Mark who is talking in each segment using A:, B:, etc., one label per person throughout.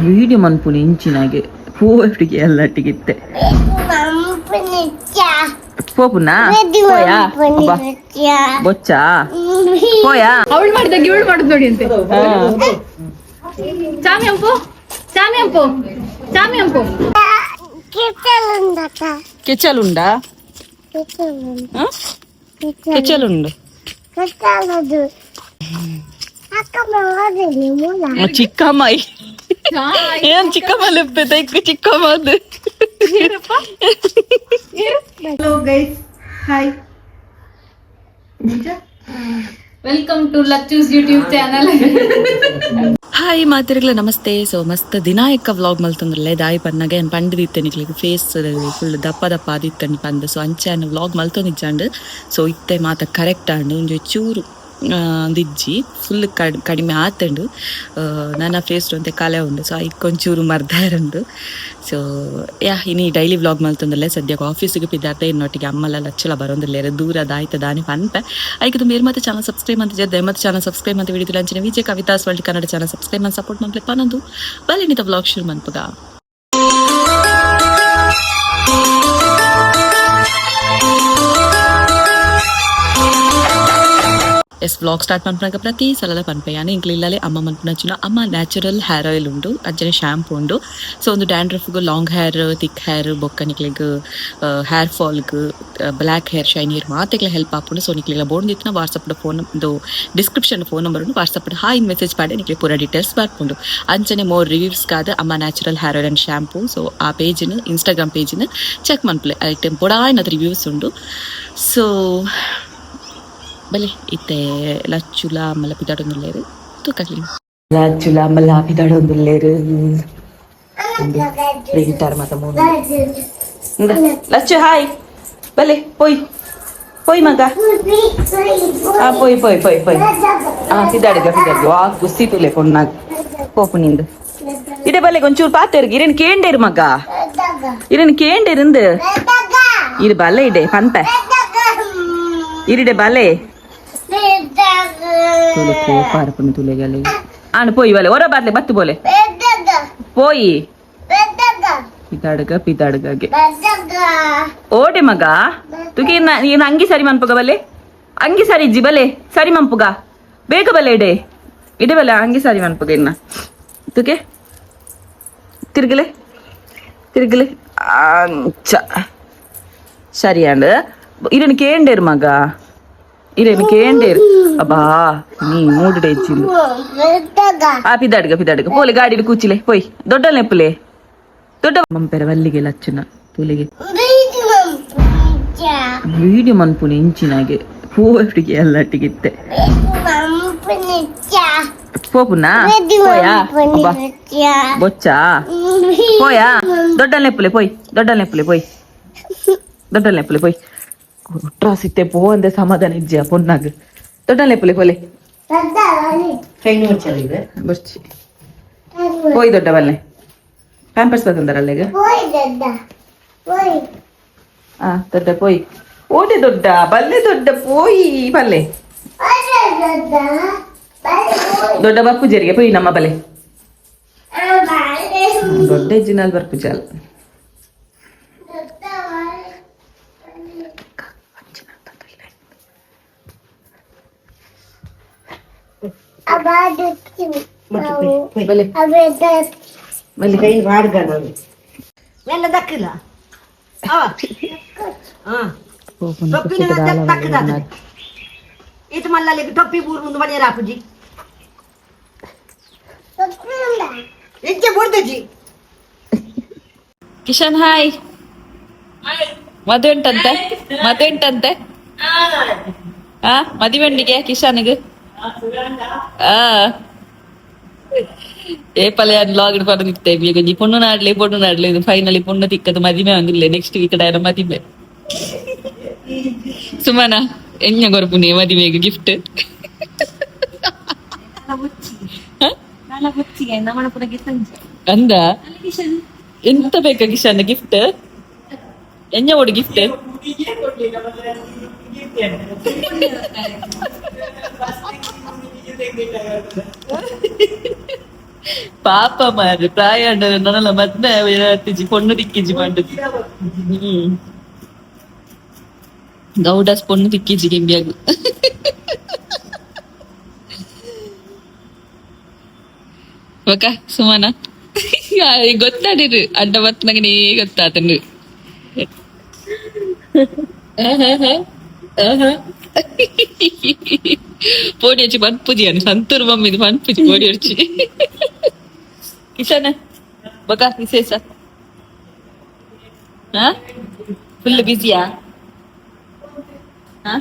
A: Video ಮನ್ಪುನಿ ಇಂಚಿನಾಗೆ ಪೋಟಿಗೆ ಎಲ್ಲಟ್ಟಿಗಿತ್ತೆ ಪೋಪುನಾ ಪೋಯಾ ಅಬ್ಬಾ ಬೊಚ್ಚಾ ಪೋಯಾ.
B: ಅವಳು ಮಾಡಿದಾಗ ಇವಳು ಮಾಡುದು ನೋಡಿ ಅಂತೆ. ಚಾಮಿ ಅಂಪು, ಚಾಮಿ ಅಂಪು, ಚಾಮಿ ಅಂಪು.
A: ಕೆಚ್ಚಲುಂಡಾ? ಕೆಚ್ಚಲುಂಡು. ಚಿಕ್ಕಮ್ಮ, ಏನ್ ಚಿಕ್ಕಮ್ಮ ಲೆಪ್ಪೆ ತೈಕ್ ಚಿಕ್ಕಮ್ಮ ಅದು.
C: Hello guys, hi.
B: Welcome to Lachchu's YouTube channel.
A: Hi ಮಾತಿರ್ಗಲ, namaste. ಸೊ ಮಸ್ತ್ ದಿನಾಯಕ ವ್ಲಾಗ್ ಮಲ್ತೊಂದುಲ್ಲೆ. ದಾಯಿ ಪನ್ನಗ ಏನ್ ಪಂಡ್ದಿತ್ತೆ ನಿಕ್ಲೆಗ್ ಫೇಸ್ ಫುಲ್ ದಪ್ಪ ದಪ್ಪ ಆದಿತ್ತನ್ ಪಂದ್. ಸೊ ಅಂಚೆ ವ್ಲಾಗ್ ಮಲ್ತೊಂದಿಜ್ಜಾಂಡ್. ಸೊ ಇತ್ತೆ ಮಾತ ಕರೆಕ್ಟ್ ಆಂಡ್. ಒಂಜಿ ಚೂರು ದಿಜ್ಜಿ, ಫುಲ್ ಕಡಿಮೆ ಆತುಂಡು. ನನ್ನ ಫೇಸ್ ಒಂತೆ ಕಲೆ ಉಂಡು. ಸೊ ಐಕ್ ಒಂಚೂರು ಮರ್ದಾರುಂಡು. ಸೊ ಯಾ, ಇನಿ ಡೈಲಿ ವ್ಲಾಗ್ ಮಲ್ತೊಂದುಲ್ಲೆ. ಸದ್ಯಕ್ಕೆ ಆಫೀಸಿಗೆ ಪಿದಾರ್ತೆ ಇನ್ನೊಟ್ಟಿಗೆ ಅಮ್ಮಲ ಲಚ್ಚಲ ಬರೋಂದಿಲ್ಲೇರು. ದೂರ ದಾಯ್ತ ದಾನಿ ಪನ್ಪೆ. ಐಕ್ ಮೇರ್ ಮತ್ತೆ ಚಾನಲ್ ಸಬ್ಸ್ಕ್ರೈಬ್ ಅಂತ ದಯಮತ್ತೆ ಚಾನಲ್ ಸಬ್ಸ್ಕ್ರೈಬ್ ಅಂತ ವಿಡಿಯೋ ಅಂಚಿನ Vijaya Kavitha's world Kannada channel subscribe ಮಾಡಿ ಸಪೋರ್ಟ್ ಮನ್ಪಲೆ ಪನೊಂದು ಬಲ್ಲಿನಿತ ವ್ಲಾಗ್ ಶುರು ಮನ್ಪುಗ. ಎಸ್, ವ್ಲಾಗ್ ಸ್ಟಾರ್ಟ್ ಮನ್ಪುನಗ ಪ್ರತಿ ಸಲಲ ಪನ್ಪೆ ಯಾನ್. ಇಂಕ್ಲ ಇಲ್ಲಲೆ ಅಮ್ಮ ಮನ್ಪುನಂಚಿನ ಅಮ್ಮ ನ್ಯಾಚುರಲ್ ಹೇರ್ ಆಯಿಲ್ ಉಂಡು, ಅಂಚನೆ ಶಾಂಪೂ ಉಂಡು. ಸೊ ಒಂದು ಡ್ಯಾಂಡ್ರಫ್ಗ್, ಲಾಂಗ್ ಹೇರ್, ತಿಕ್ ಹೇರ್, ಬೊಕ್ಕ ನಿಕ್ಲೆಗ್ ಹೇರ್ ಫಾಲ್ಗ್, ಬ್ಲ್ಯಾಕ್ ಹೇರ್, ಶೈನಿ ಹೇರ್ ಮಾತೆಗ್ಲ ಹೆಲ್ಪ್ ಆಪುಂಡು. ಸೊ ನಿಕ್ಲೆಗ್ಲ ಬೋಡೊಂದಿತ್ತಿನ ವಾಟ್ಸಪ್ ಫೋನ್ ಇದು ಡಿಸ್ಕ್ರಿಪ್ಷನ್ ಫೋನ್ ನಂಬರ್ ಉಂಡು. ವಾಟ್ಸಪ್ ಹಾಯ್ ಮೆಸೇಜ್ ಪಾಡೆ ನಿಕ್ಲೆ ಪೂರ ಡೀಟೇಲ್ಸ್ ಬರ್ಪುಂಡು. ಅಂಚನೆ ಮೋರ್ ರಿವ್ಯೂಸ್ ಕಾದ್ ಅಮ್ಮ natural hair oil and shampoo, so ಆ ಪೇಜ್ನ್, ಇನ್ಸ್ಟಾಗ್ರಾಮ್ ಪೇಜ್ನ್ ಚೆಕ್ ಮನ್ಪುಲೆ. ಐಟ್ ಬೊಡಾಯಿನದ ರಿವ್ಯೂಸ್ ಉಂಡು. ಸೊ ಬಲೆ, ಇತ್ತೆ ಲಚ್ಚುಲ ಅಮ್ಮಲ ಪಿದಾಡೊಂದುಲ್ಲೆರ್ ತೂಕಲಿ. ಲಚ್ಚುಲ ಅಮ್ಮಲ ಪಿದಾಡೊಂದುಲ್ಲೆರ್. ಪ್ರಿಂಟರ್ ಮಾತ ಮೂಲು. ಲಚ್ಚು, ಹಾಯ್. ಬಲೆ, ಪೋಯ್ ಪೋಯ್ ಮಗ. ಆ, ಪೋಯ್ ಪೋಯ್ ಪೋಯ್ ಪೋಯ್. ಆ, ಪಿದಾಡಿಗ ಪಿದಾಡಿಗ. ವಾ ಕುಸ್ತಿ ತುಲೆ ಪೊಣ್ಣಾಗ ಪೋಪು ನಿಂದು. ಇಡೆ ಬಲ್ಲೆ, ಒಂಚೂರು ಪಾತೆರ್ಗೆ. ಇರೇನು ಕೇಂಡೇರು ಮಗ, ಇರೇನು ಕೇಂಡೇರಿಂದು. ಇರು ಬಲ್ಲೆ, ಇಡೆ ಪನ್ಪೆ ಇರಿಡೆ ಬಲ್ಲೆ. ತುಲೆ ಕೋಪಾರಪುನ ತುಲೆಗಲೆ ಆಣ. ಪೋಯಿ ಬಲೆ, ಒರ ಬಾತ್ಲೆ ಬತ್ತು ಬೋಲೆ. ಪೋಯಿ ಪಿದಾಡ್ಗ ಪಿದಾಡ್ಗಗೆ. ಓಡೆ ಮಗ ತುಕಿ. ನೀನು ಅಂಗಿ ಸರಿ ಮನ್ಪುಗ ಬಲ್ಲೆ. ಅಂಗಿ ಸರಿ ಇಜ್ಜಿ, ಬಲೆ ಸರಿ ಮಂಪುಗ ಬೇಗ ಬಲ್ಲೆ. ಇಡೆ ಇಡೆ ಬಲ್ಲೆ, ಅಂಗಿ ಸರಿ ಮನ್ಪುಗ ಇನ್ನ. ತುಕೆ ತಿರುಗಲೆ ತಿರುಗಲೆ. ಅಂಚ ಸರಿಯಾಂಡ್. ಇರೇನು ಕೇಂಡೇರು ಮಗ, ಇರೇನು ಕೇಂಡೇರು. ಅಬ್ಬಾ, ನೀ ಮೂಡು ಡೇಚಿಲ್. ಆ, ಪಿದಾಡ್ಗ ಪಿದಾಡ್ಗ. ಪೋಲೆ, ಗಾಡಿಡ್ ಕೂಚಿಲೆ ಪೋಯ್. ದೊಡ್ಡ ನೆಪ್ಪುಲೆ ದೊಡ್ಡ ಮಂಪೆರ ವಲ್ಲಿಗೆ ಲಚ್ಚುನ ತುಲಿಗೆ. ವಿಡಿಯೋ ಮನ್ಪುನಿ ಇಂಚಿನಾಗೆ ಪೋಟಿಗೆ ಎಲ್ಲಟ್ಟಿಗಿತ್ತೆ ಪೋಪುನಾ? ಪೋಯಾ ಅಬ್ಬಾ ಬೊಚ್ಚಾ ಪೋಯಾ. ದೊಡ್ಡ ನೆಪ್ಪುಲೆ ಪೋಯ್, ದೊಡ್ಡ ನೆಪ್ಪುಲೆ ಪೋಯ್, ದೊಡ್ಡ ನೆಪ್ಪುಲೆ ಪೋಯ್. ಸಿತ್ತೆ ಪೋ ಅಂದೆ ಸಮಾಧಾನ ಇಜ್ಜಿ ಆ ಪೊನ್ನಾಗ. ದೊಡ್ಡ ನೆಪ್ಪುಲೆ ಪೋಲೆ. ಬೊಚ್ಚಿ ಪೋಯ್ ದೊಡ್ಡ ಬಲ್ಲೆ. ಪ್ಯಾಂಪರ್ಸ್ ತಂದಾರಲ್ಲೇಗ. ಆ, ದೊಡ್ಡ ಪೋಯ್. ಓಡೆ ದೊಡ್ಡ ಬಲ್ಲೆ, ದೊಡ್ಡ ಪೋಯಿ ಬಲ್ಲೆ. ದೊಡ್ಡ ಬರ್ಪುಜರಿಗೆ ಪೋಯಿ ನಮ್ಮ ಬಲೆ. ದೊಡ್ಡ ಹೆಜ್ಜಿನಲ್ಲಿ ಬರ್ಪುಜಾಲ್. ಬಲೆ ಬಲೆ.
C: ಕೈ ಮಾಡ್ಗ ನಾನು ಮೆಲ್ಲ ದಕ್ಕಿಲ್ಲ. ಟೊಪ್ಪಿನ ತಕ್ಕದಾದ ಈತ ಮಲ್ಲಲ್ಲಿ ಟೊಪ್ಪಿ ಬೂರು ಮುಂದೆ ಮನೆ ರಾಪುಜಿ ಎಂಚೆ ಬುಡ್ದಜಿ.
A: ಕಿಶನ್, ಹಾಯ್. ಮದುವೆ ಉಂಟಂತೆ, ಮದುವೆ ಉಂಟಂತೆ. ಆ, ಮದುವೆ ಕಿಶನ್ಗೆ. ಆ, ಏಪಲೆ ಲಾಗ್ ಪಡೆದಿತ್ತೆ ಒಂಜಿ ಪೊಣ್ಣು ನಾಡ್ಲೆ, ಪೊಣ್ಣು ನಾಡ್ಲೆ. ಇದು ಫೈನಲಿ ಪೊಣ್ಣು ತಿಕ್ಕದು ಮದಿಮೆ ಒಂದಿಲ್ಲ. ನೆಕ್ಸ್ಟ್ ವೀಕ್ ಡೈನ ಮದಿಮೆ. ಸುಮನ, ಎಂಜ ಕೊರ್ಪುನಿ ಮದಿಮೆಗೆ ಗಿಫ್ಟ್? ಅಂದ ಎಂತ ಬೇಕಾ ಕಿಶನ್ ಗಿಫ್ಟ್? ಎಂಜ ಓಡು ಗಿಫ್ಟ್? ಪಾಪ ಮಾರ್ರೆ, ಪ್ರಾಯ ನನಲ ಮದ್ಮೆ ಅತ್ತಿಜಿ, ಪೊಣ್ಣು ದಿಕ್ಕಿಜಿ ಪಂಡದು. ಗೌಡಸ್ ಪೊಣ್ಣು ದಿಕ್ಕಿಜಿ ಗಿಂಬಿಯಾಗು. ಒಕ ಸುಮನ ಗೊತ್ತಾಡಿರು ಅಡ್ಡ ಬತ್ನಗನೇ ಗೊತ್ತಾತನು. ಪೋಡಿ ಹಚ್ಚಿ ಪನ್ಪುಜಿ ಅನ್ ಸಂತೂರ್ ಮಮ್ಮಿದು ಪನ್ಪುಜಿ ಪೋಡಿ ಹಚ್ಚಿ. ಕಿಶನ ಬಕ ವಿಶೇಷ? ಹಾ, ಫುಲ್ ಬ್ಯುಸಿಯಾ? ಹಾ,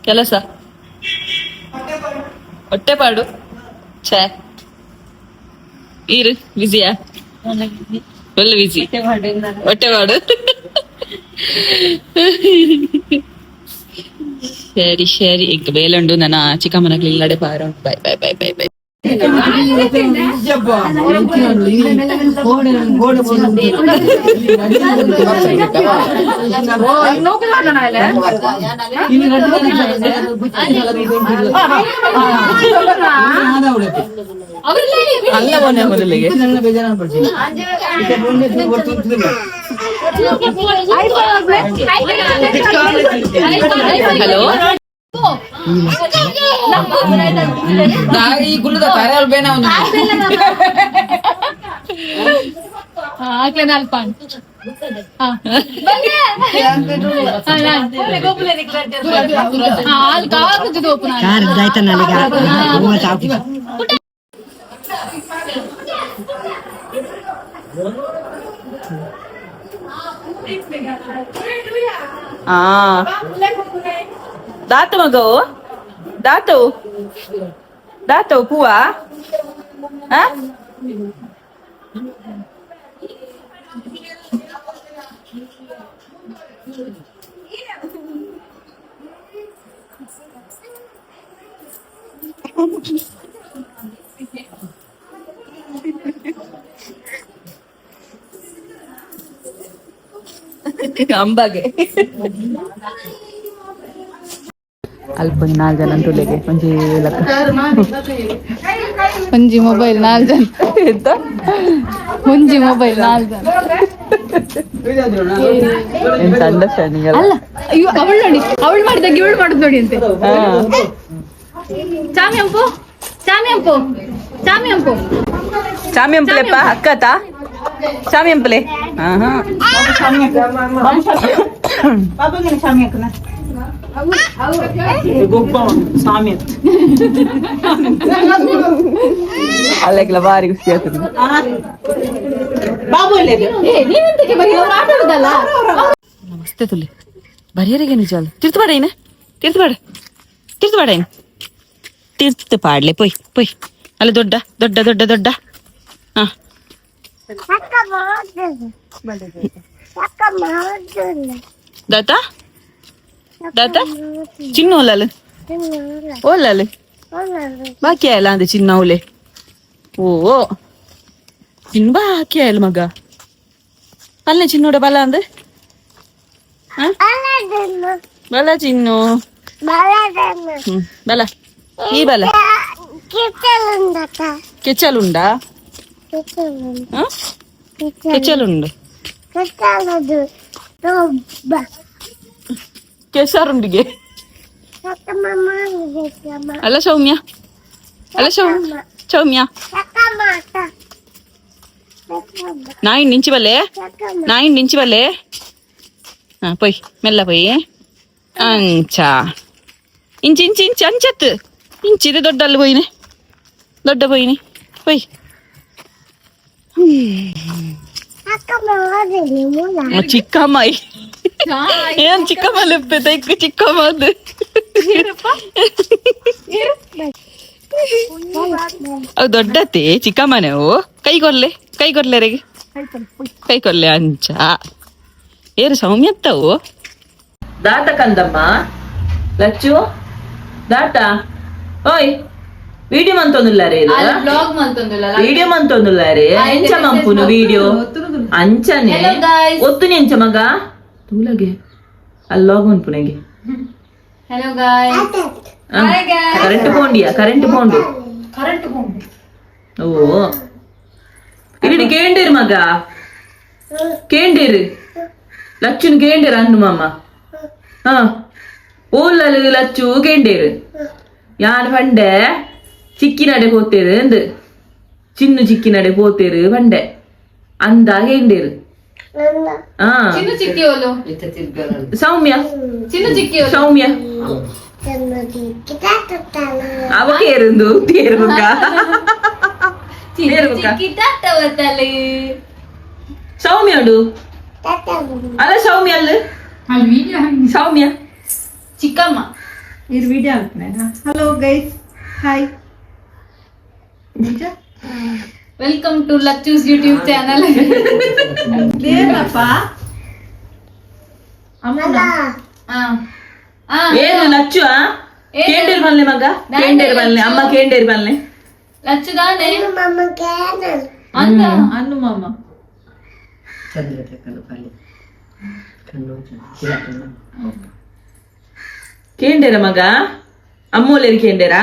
A: ಕೆಲಸ ಹೊಟ್ಟೆಪಾಡು. ಛೇ, ಈರು ಬ್ಯುಸಿಯಾ? ಫುಲ್ ಬಿಸಿ, ಹೊಟ್ಟೆಪಾಡು. ಸರಿ ಸರಿ, ಈಗ ಬೇಲುಂಡು. ನನ್ನ ಚಿಕ್ಕಮ್ಮನ ಇಲ್ಲಡೆ ಪಾರ. Bye bye bye bye bye. ಅಲ್ಲ, ಮೊನ್ನೆ ಮೊದಲಿಗೆ. ಹಲೋ. ಆ ದಾತ ಮಗವು, ದಾತವು, ದಾತವು ಪೂವ. ಆ ಅಂಬಾಗೆ ಅಲ್ಪ ನಾಲ್ಕು ಜನ ತುಲೆಗೆ ಒಂಜಿ ಲಕ್ಕ.
B: ಒಂಜಿ ಮೊಬೈಲ್ ನಾಲ್ ಜನ.
A: ಎಂತ?
B: ಒಂಜಿ ಮೊಬೈಲ್ ನಾಲ್ ಜನ.
A: ಎಂತ ಅಂಡರ್ಸ್ಟ್ಯಾಂಡಿಂಗ್ ಅಲ್ಲ?
B: ಅಲ್ಲ, ಅಯ್ಯೋ, ಅವಳು ನೋಡಿ, ಅವಳು ಮಾಡಿದಾಗ ಇವಳು ಮಾಡುದು ನೋಡಿ ಅಂತೆ. ಚಾಮಿ ಅಂಪು, ಚಾಮಿ ಅಂಪು, ಚಾಮಿ ಅಂಪು.
A: ಚಾಮಿ ಅಂಪಲೆಪ್ಪ, ಅಕ್ಕತ ಚಾಮಿ ಅಂಪಲೆ. ಆಹಾ, ಅಲ್ಲೆಲ್ಲ ಬಾರಿ ಖುಷಿ ಆಗ್ತದೆ.
B: ಏ, ನೀವೆಂತಕ್ಕೆ ಬರೀ ಅವ್ರು ಆಟ ಆಡುದಲ್ಲ.
A: ನಮಸ್ತೆ ತುಲಿ ಬರಿಯರಿಗೆ ನಿಜ ಅಲ್ಲ. ತಿರ್ತು ಪಾಡ ಏನ, ತಿರ್ತು ಪಾಡ, ತಿರ್ತು ಪಾಡ ಏನ, ತಿರ್ತು ಪಾಡ್ಲೆ. ಪೊಯ್ ಪೊಯ್, ಅಲ್ಲ, ದೊಡ್ಡ ದೊಡ್ಡ ದೊಡ್ಡ ದೊಡ್ಡ. ಹಾ, ದಾತ ದಾತ ಚಿನ್ನ ಓಲಾಲು ಓಲಾಲು ಬಾಕಿ ಆಯಲ್ಲ ಅಂದೆ ಚಿನ್ನ ಓಲೆ. ಓ ಚಿನ್ನ ಬಾಕಿ ಆಯಲ್ಲ ಮಗ. ಪಲ್ಲೆ ಚಿನ್ನೋಡ ಬಲ ಅಂದೆ. ಹಾ, ಬಲ ಚಿನ್ನು. ಬಲ, ಈ ಬಲ. ಕೆಚ್ಚಲುಂಡಾ? ಕೆಚ್ಚಲುಂಡು, ಕೆಸರುಂಡಿಗೆ ಅಲ್ಲ ಸೌಮ್ಯ, ಅಲ್ಲ ಸೌಮ್ಯ, ಸೌಮ್ಯ. ನಾಯಿ ನಿಂಚಿ ಬಲ್ಲೆ, ನಾಯಿ ನಿಂಚಿ ಬಲ್ಲೆ. ಹಾ, ಪೊಯ್, ಮೆಲ್ಲ ಪೊಯ್. ಅಂಚ ಇಂಚಿ ಇಂಚಿ ಇಂಚಿ ಅಂಚತ್ತು ಇಂಚಿದೆ. ದೊಡ್ಡ ಅಲ್ಲಿ ಪೋಯಿನೆ, ದೊಡ್ಡ ಪೋಯಿನಿ, ಪೊಯ್. ಚಿಕ್ಕಮ್ಮ, ಏನ್ ಚಿಕ್ಕಮ್ಮ ಲೆಪ್ಪೆ ತೈಕ್ ಚಿಕ್ಕಮ್ಮ ಅದು. ಅವು ದೊಡ್ಡತೆ ಚಿಕ್ಕಮ್ಮನೆ. ಅವು ಕೈ ಕೊರ್ಲೆ, ಕೈ ಕೊರ್ಲೆ ರೆಗೆ, ಕೈ ಕೊರ್ಲೆ. ಅಂಚ ಏರು ಸೌಮ್ಯತ್ತವು. ದಾತ ಕಂದಮ್ಮ, ಲಚ್ಚು ದಾತ. ಓಯ್, ವಿಡಿಯೋ ಮಂತೊಂದುಲ್ಲಾರೆ ಇದು?
B: ಬ್ಲಾಗ್ ಮಂತೊಂದುಲ್ಲ.
A: ವಿಡಿಯೋ ಮಂತೊಂದುಲ್ಲಾರೆ. ಎಂಚ ಮಂಪುನು ವಿಡಿಯೋ ಅಂಚನೆ.
B: Hello guys.
A: ಒತ್ತುನಿ ಎಂಚ ಮಗ ತೂಲಗೆ ಅಲ್ಲೋಗ ಉನ್ಪುನೆಗೆ.
B: Hello guys.
A: Current ಪೋಂಡಿಯಾ? Current ಪೋಂಡು.
B: Current ಹೋಗಿ.
A: ಓ ಇರಿಡಿ ಕೇಂಡೇರು ಮಗ ಕೇಂಡೇರು ಲಚ್ಚುನ್ ಕೇಂಡೇರು ಅನ್ನು ಮಾಮ. ಹಾ, ಓಲ್ಲಲು ಲಚ್ಚು ಕೇಂಡೇರು ಯಾನ್ ಪಂಡೆ ಚಿಕ್ಕಿನಡೆ ಪೋತೇರು ಅಂದು, ಚಿನ್ನು ಚಿಕ್ಕಿನಡೆ ಪೋತೇರು ಪಂಡೆ ಅಂದ ಕೇಂಡೇರು. ಹಾ.
B: ಚಿನ್ನು ಚಿಕ್ಕಿ ಓಲು?
A: ಸೌಮ್ಯ.
B: ಚಿನ್ನು ಚಿಕ್ಕಿ ಓಲು?
A: ಸೌಮ್ಯ ಅವ ಕೇರುಂದು ತೇರು ಬುಕ್ಕ.
B: ಚಿನ್ನು
A: ಏರು ಬುಕ್ಕ.
B: ಚಿಕ್ಕಿ ಟಾಟ ಬತ್ತಲೆ.
A: ಸೌಮ್ಯ ಉಂಡು ಅಲ್ಲ, ಸೌಮ್ಯ ಅಲ್ಲ, ಸೌಮ್ಯ.
B: ಚಿಕ್ಕಮ್ಮ.
C: Hello guys, hi.
B: Welcome to Lachchu's YouTube channel.
C: ಏನಪ್ಪ?
A: ಏನು ಲಚ್ಚು? ಆ ಕೇಂಡೇರು ಬಲ್ಲೆ ಮಗ, ಕೇಂಡೇರು ಬಲ್ಲೆ ಅಮ್ಮ, ಕೇಂಡೇರು ಬಲ್ಲೆ.
B: ಲಚ್ಚು ದಾನೆ ಅಂತ.
A: ಅನ್ನು ಮಾಮ. ಕೇಂಡೇರ ಮಗ, ಅಮ್ಮೋಲೇರು ಕೇಂಡೇರಾ?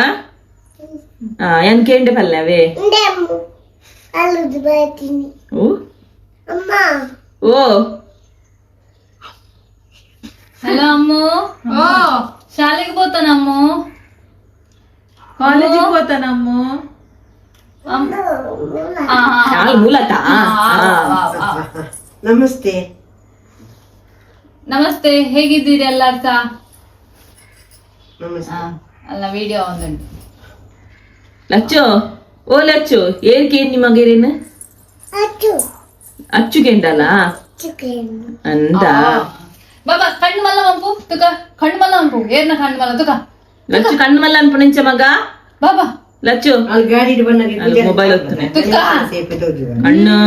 A: ಆ ಏನ್ ಕೇಂಡೆ ಪಲ್ಲೆ ಅವೇ? ಓ ಓ.
B: ಹಲೋ ಅಮ್ಮು, ಓ ಶಾಲೆಗೆ ಹೋತಾನ ಅಮ್ಮು?
A: ಕಾಲೇಜಿಗೆ ಹೋತಾನಮ್ಮು. ಶಾಲೆ ಮೂಲತಾ?
C: ನಮಸ್ತೆ.
B: ನಮಸ್ತೆ, ಹೇಗಿದ್ದೀರಿ ಎಲ್ಲಾರ್ಸ?
C: ನಮಸ್ತೆ.
B: ಅಲ್ಲ, ವಿಡಿಯೋ ಒಂದುಂಟು.
A: ಲಚ್ಚು, ಓ ಲಚ್ಚು, ಏನ್ ಕೇಂಡಿ ಮಗೇರೇನು? ಅಚ್ಚು ಕೇಂಡಲ್ಲ ಅಂದ.
B: ಬಾಬಾ, ಕಣ್ಣು ಮಲ್ಲ ಮಂಪು ತುಕ, ಕಣ್ಣು ಮಲ್ಲ ಮಂಪು ಏರ್ನ ಕಣ್ಣು ಮಲ್ಲ ತುಕ.
A: ಲಚ್ಚು ಕಣ್ಣು ಮಲ್ಲ ಅನ್ಪಣಿಂಚ ಮಗ.
B: ಬಾಬಾ.
A: ಲಚ್ಚು.
C: ಅಲ್ಲಿ ಗಾಡಿ
A: ಅಲ್ಲಿ ಮೊಬೈಲ್ ಹೊತ್ತನೆ.
B: ತುಕ.
A: ಕಣ್ಣು.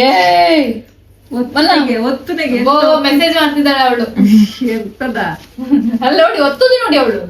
B: ಏಯ್ ಮಲ್ಲ ಮೆಸೇಜ್ ಮಾಡ್ತಿದ್ದಾಳೆ ಅವಳು. ಅಲ್ಲಿ ನೋಡಿ, ಒತ್ತುದು ನೋಡಿ ಅವಳು.